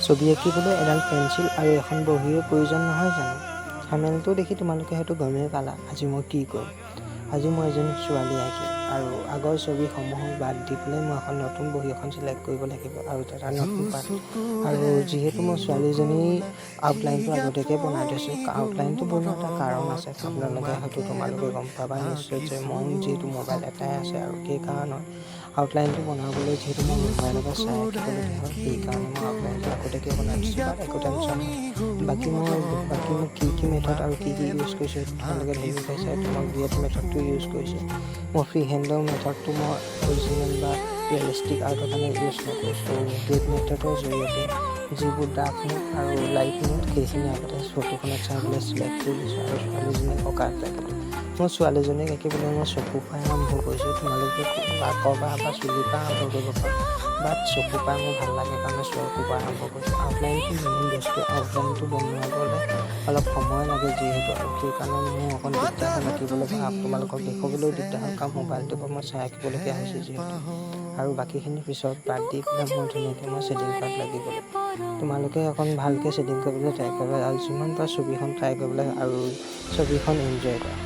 ছবি আঁকিবলৈ এডাল পেঞ্চিল আৰু এখন বহীৰ প্ৰয়োজন নহয় জানো? থাম্বনেইলটো দেখি তোমালোকে হয়তো গমেই পালা আজি মই কি কৰিম। আজি মই এজনী ছোৱালী আঁকিম আৰু আগৰ ছবিসমূহক বাদ দি পেলাই মই এখন নতুন বহী এখন চিলেক্ট কৰিব লাগিব আৰু এটা নতুন পাত। আৰু যিহেতু মই ছোৱালীজনী আউটলাইনটো আগতীয়াকৈ বনাই থৈছোঁ, আউটলাইনটো বনোৱা এটা কাৰণ আছে। আপোনালোকে হয়তো তোমালোকে গম পাবা নিশ্চয় যে মোৰ যিহেতু মোবাইল এটাই আছে আৰু সেই কাৰণত আউটলাইনটো বনাবলৈ যিহেতু মই মোবাইলৰ পৰা চাই আঁকিবলগীয়া হয়, সেইকাৰণে মই আউটলাইনটো আগতীয়াকৈ বনাই থৈছোঁ। বাট একো টেনশ্যন নাই। বাকী মই কি কি মেথড আৰু কি কি ইউজ কৰিছোঁ সেইটো তোমালোকে ধৰিব পাৰিছা। মই বি এড মেথডটো ইউজ কৰিছোঁ। মই ফ্ৰী হেণ্ডৰ মেথডটো মই অৰিজিনেল বা ৰিয়েলিষ্টিক আৰ্টৰ কাৰণে ইউজ নকৰোঁ। চ' গ্ৰেড মেথডৰ জৰিয়তে যিবোৰ ডাৰ্ক মোড আৰু লাইট মোড, সেইখিনি আগতে ফটোখনত চাই পেলাই চিলেক্ট কৰি লৈছোঁ। আৰু ছোৱালীজনীক অঁকাত লাগিলোঁ। মই ছোৱালীজনীক আঁকিবলৈ মই চকুৰ পৰাই আৰম্ভ কৰিছোঁ। তোমালোকে বা ক'বা বা চুলিৰ পৰা আৰম্ভ কৰিব পাৰা, বাট চকুৰ পৰা মোৰ ভাল লাগে কাৰণে চকুৰ পৰা আৰম্ভ কৰিছোঁ। আউটলাইনটো মেইন বস্তু। আউটলাইনটো বনাবলৈ অলপ সময় লাগে যিহেতু, আৰু সেইকাৰণে মোৰ অকণ দিগদাৰ হ'ল আঁকিবলৈ বা তোমালোকক দেখুৱাবলৈও দিগদাৰ হ'ল, কাৰণ মোবাইলটোৰ পৰা মই চাই আঁকিবলগীয়া হৈছে যিহেতু। আৰু বাকীখিনি পিছত বাদ দি পেলাই মই ধুনীয়াকৈ মই শ্বেডিং কৰাত লাগি গ'লোঁ। তোমালোকে অকণ ভালকৈ শ্বেডিং কৰিবলৈ ট্ৰাই কৰিবা আৰু যিমান পাৰা ছবিখন ট্ৰাই কৰিবলৈ আৰু ছবিখন এনজয় কৰা।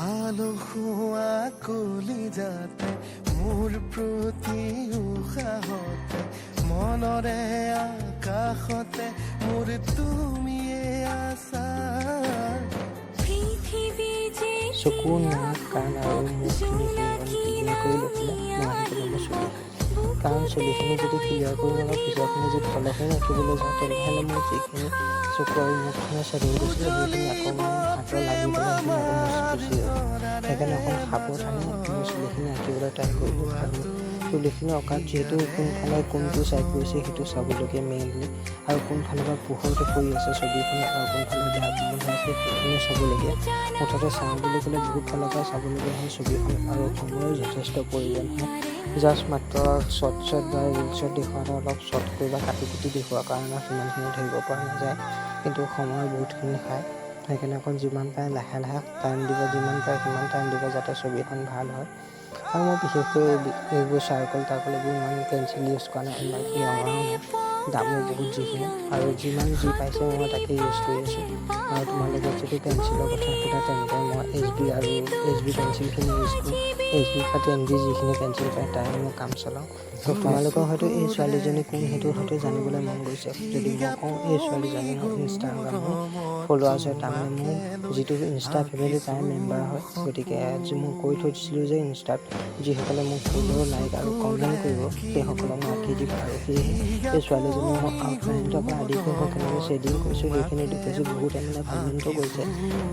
আলসুৱা কলিজাতে, মোৰ প্ৰতি উশাহতে, মনৰে আকাশতে মোৰ তুমিয়ে আছা। পৃথিৱী যে চকু, নাক, কাণ আৰু মুখখিনি ক্লিয়াৰ কৰি লৈ পেলাই মই আহি গ'লোঁ মোৰ চুলিখিনি। কাৰণ চুলিখিনি যদি ক্লিয়াৰ কৰি নলওঁ, পিছৰখিনি যদি তলৰখিনি আঁকিবলৈ যাওঁ, তেনেহ'লে মই যিখিনি চকু আৰু মুখখনৰ শ্বেডিং কৰিছিলোঁ, সেইখিনি আকৌ মানে হাতত লাগি পেলাই সেইখিনি আকৌ মুচি গুচি যাব। সেইকাৰণে অকণ সাৱধানে মই চুলিখিনি আঁকিবলৈ ট্ৰাই কৰিলোঁ। আৰু চুলিখিনি অঁকাত যিহেতু কোনফালে কোনটো ছাইড গৈছে সেইটো চাবলগীয়া মেইনলি, আৰু কোনফালৰ পৰা পোহৰটো পৰি আছে ছবিখনত আৰু কোনফালে ডাৰ্ক মোড হৈ আছে, সেইখিনিও চাবলগীয়া। মুঠতে চাওঁ বুলি ক'লে বহুত ফালৰ পৰা চাবলগীয়া হয় ছবিখন আৰু সময়ো যথেষ্ট প্ৰয়োজন হয়। জাষ্ট মাত্ৰ শ্বৰ্ট শ্বৰ্ট বা ৰিলচত দেখুওৱাটো অলপ শ্বৰ্টকৈ বা কাটি কুটি দেখুওৱাৰ কাৰণে সিমানখিনি ধৰিব পৰা নাযায়, কিন্তু সময় বহুতখিনি খায়। সেইকাৰণে অকণ যিমান পাৰে লাহে লাহে টাইম দিব, যিমান পাৰে সিমান টাইম দিব, যাতে ছবিখন ভাল হয়। আৰু মই বিশেষকৈ এইবোৰ চাৰকল তাৰকল এইবোৰ ইমান পেঞ্চিল ইউজ কৰা নাই, ইমান অনাও নাই, দামো বহুত যিখিনি। আৰু যিমান যি পাইছে মই তাকে ইউজ কৰি আছোঁ। আৰু তোমালোকে যদি পেঞ্চিলৰ কথা সোধা, তেন্তে মই এইচবি আৰু এইচবি পেঞ্চিলখিনি ইউজ কৰোঁ। এইচবি বা 10B যিখিনি পেঞ্চিল পায়, তাৰে মই কাম চলাওঁ। ত' তোমালোকৰ হয়তো এই ছোৱালীজনী কোন সেইটো হয়তো জানিবলৈ মন গৈছে। যদি মই কওঁ, এই ছোৱালীজনী মোৰ ইনষ্টাগ্ৰামৰ ফলোৱাৰ্ছ হয়, তাৰমানে মোৰ যিটো ইনষ্টা ফেমিলি তাৰে মেম্বাৰ হয়। গতিকে আজি মই কৈ থৈ দিছিলোঁ যে ইনষ্টাত যিসকলে মোক ফ'ল', লাইক আৰু কমেণ্ট কৰিব, সেইসকলক মই আঁকি দিম। আৰু সেয়েহে এই ছোৱালীজনীৰ মই আউটলাইনটোৰ পৰা আদি কৰি মই কেনেকৈ শ্বেডিং কৰিছোঁ, সেইখিনি দেখুৱাইছোঁ। বহুতে মানে কমেণ্টো কৰিছে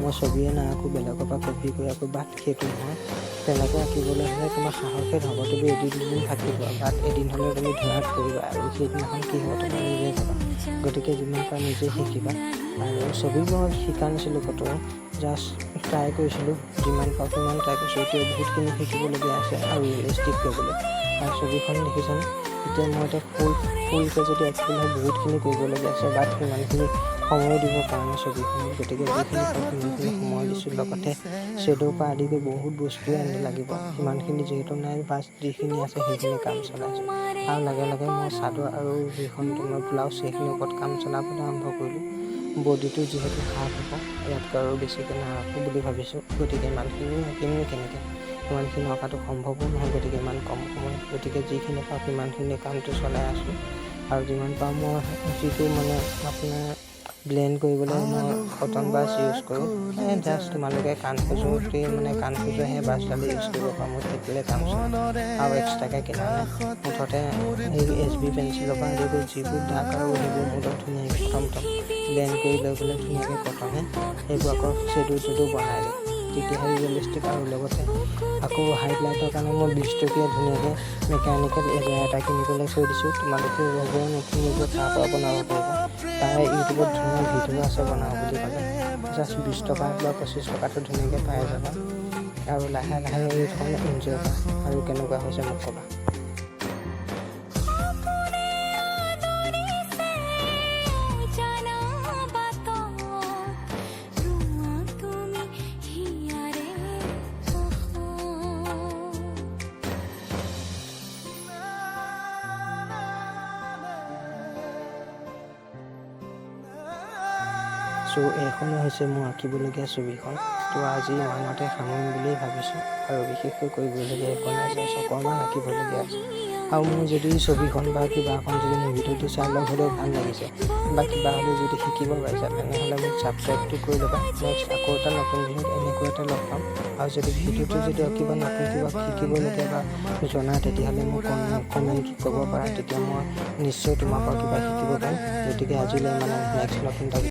মই ছবিয়ে নাআঁকো, বেলেগৰ পৰা কপি কৰি আঁকো। বাট সেইটো নহয়। তেনেকৈ আঁকিবলৈ হ'লে তোমাৰ সাহসে নহ'ব। তুমি এদিন দুদিন থাকিবা, বাট এদিন হ'লেও তুমি ধৰাত পৰিবা আৰু সেইদিনাখন কি হ'ব তুমি নিজে চাবা। গতিকে যিমান পাৰা নিজে শিকিবা। আৰু ছবি মই শিকা নাছিলোঁ ক'তো, জাষ্ট ট্ৰাই কৰিছিলোঁ। যিমান পাৰোঁ সিমান ট্ৰাই কৰিছোঁ। এতিয়া বহুতখিনি শিকিবলগীয়া আছে আৰু ৰিয়েলিষ্টিক কৰিবলৈ। আৰু ছবিখন দেখিছানে? এতিয়া মই এতিয়া ফুলকৈ যদি আঁকিবলৈ হয়, বহুতখিনি কৰিবলগীয়া আছে, বাট সিমানখিনি সময়ো দিব পৰা নাই ছবিখনত। গতিকে যিখিনি পাৰোঁ সিমানখিনি সময় দিছোঁ। লগতে শ্বেডৰ পৰা আদি কৰি বহুত বস্তুৱে আনিব লাগিব, সিমানখিনি যিহেতু নাই, বাছ যিখিনি আছে সেইখিনি কাম চলাইছোঁ। আৰু লগে লগে মই চাদৰ আৰু যিখন তোমাৰ ব্লাউজ, সেইখিনিৰ ওপৰত কাম চলাবলৈ আৰম্ভ কৰিলোঁ। বডিটো যিহেতু হাফ হ'ব, ইয়াতকৈ আৰু বেছিকৈ নাৰাখোঁ বুলি ভাবিছোঁ। গতিকে ইমানখিনি আঁকিমনো কেনেকৈ? ইমানখিনি অঁকাটো সম্ভৱো নহয়। গতিকে ইমান কম সময়ত, গতিকে যিখিনি পাৰোঁ সিমানখিনি কামটো চলাই আছোঁ। আৰু যিমান পাৰোঁ মই যিটো মানে আপোনাৰ ব্লেণ্ড কৰিবলৈ মই কটন ব্ৰাছ ইউজ কৰোঁ। এই জাষ্ট তোমালোকে কাণ খজুৱতি মানে কাণ খজুৱাই সেই ব্ৰাছডালো ইউজ কৰিব পাৰা। মই সেইটোৱে কাম চলাওঁ আৰু এক্সট্ৰাকৈ কিনা নাই। মুঠতে এই এইচবি পেঞ্চিলৰ পৰা আদি কৰি যিবোৰ ডাৰ্ক আৰু সেইবোৰ মোডত ধুনীয়াকৈ প্ৰথম প্ৰথম ব্লেণ্ড কৰি লৈ পেলাই ধুনীয়াকৈ কটনে সেইবোৰ আকৌ শ্বেডো টেডো বনাই দিওঁ, তেতিয়াহে ৰিয়েলিষ্টিক। আৰু লগতে আকৌ হাইলাইটৰ কাৰণে মই 20 টকীয়া ধুনীয়াকৈ মেকানিকেল এজাৰ এটা কিনি পেলাই থৈ দিছোঁ। তোমালোকেও হ'ব নতুন তাৰ পৰা বনাব পাৰিবা। তাৰে ইউটিউবত ধুনীয়া ভিডিঅ' আছে। বনাওঁ বুলি ক'লে জাষ্ট 20 টকা বা 25 টকাটো ধুনীয়াকৈ পাই যাবা। আৰু লাহে লাহে এইখন এনজয় কৰা আৰু কেনেকুৱা হৈছে মোক ক'বা। সপোনে আদৰিছে অজানা বাটত। চ' এইখনে হৈছে মোৰ আঁকিবলগীয়া ছবিখন। তো আজি ইমানতে সামৰিম বুলিয়েই ভাবিছোঁ আৰু বিশেষকৈ কৰিবলগীয়া একো নাই, জাষ্ট অকণমান আঁকিবলগীয়া আছে। আৰু মোৰ যদি ছবিখন বা কিবা এখন যদি মোৰ ভিডিঅ'টো চাই অলপ হ'লেও ভাল লাগিছে বা কিবা হ'লেও যদি শিকিব পাৰিছা, তেনেহ'লে মোক ছাবস্ক্ৰাইবটো কৰি ল'বা। নেক্সট আকৌ এটা নতুন ভিডিঅ'ত এনেকুৱা এটা লগ পাম। আৰু যদি ভিডিঅ'টো যদি কিবা নতুন কিবা শিকিবলগীয়া বা জনা, তেতিয়াহ'লে মোক কমেণ্ট ক'ব পাৰা। তেতিয়া মই নিশ্চয় তোমাৰ পৰা কিবা শিকিব পাৰিম। গতিকে আজিলৈ মানে নেক্সট নতুন এটা